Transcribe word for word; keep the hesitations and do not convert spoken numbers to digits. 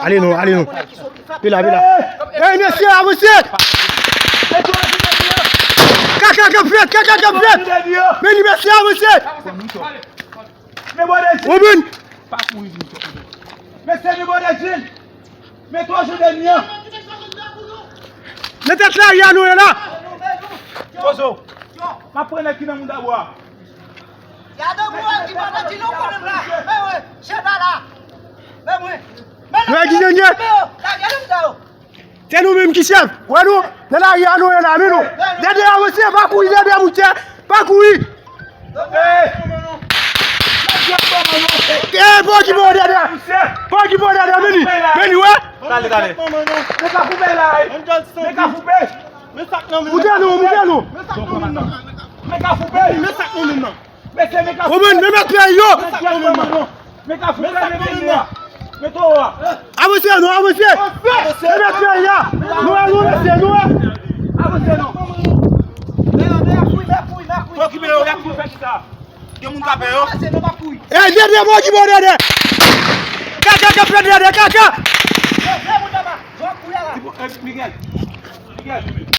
Ale non, ale non. Vin la, vin la. Ey, mesye, avanse! Kaka k ap fèt, kaka k ap fèt! Men li, mesye, avanse! Ou vin! Mesye, nou bò de djil. Men twa jou dènye an. Men tèt lari a nou ye la. Pozo. M ap pran nèg ki nan mouda bwa. Gade mwen ki pa nan di nou konnen m la. Men mwen, chèf la la. Men mwen. Men la. Lage mouda yo. Se nou menm ki chèf. Wè nou, nan lari a nou ye la, men nou. Dèdè avanse, pa kouri, dèdè mouche, pa kouri. Ey! Ey, pa okipe w dèdè. Pa okipe w dèdè, men li. Men li, wè. Gade, gade. Men Kafou Bèy la, ey. Men Kafou Bèy. Moute nou, moute nou. Men Kafou Bèy. Men Kafou Bèy. Ou menm, men mèt peyi yo. Men Kafou Bèy, men peyi a. Men to a. Avanse non, avanse. Men mèt peyi a. Nou wè, nou mesye, nou wè. Avanse non. Fò okipe yo, y ap fè kisa? Gen moun k ap fè yo. Ey, dèdè, pa okipe w dèdè. Kaka k ap fèt dèdè, kaka. Miguel. Miguel.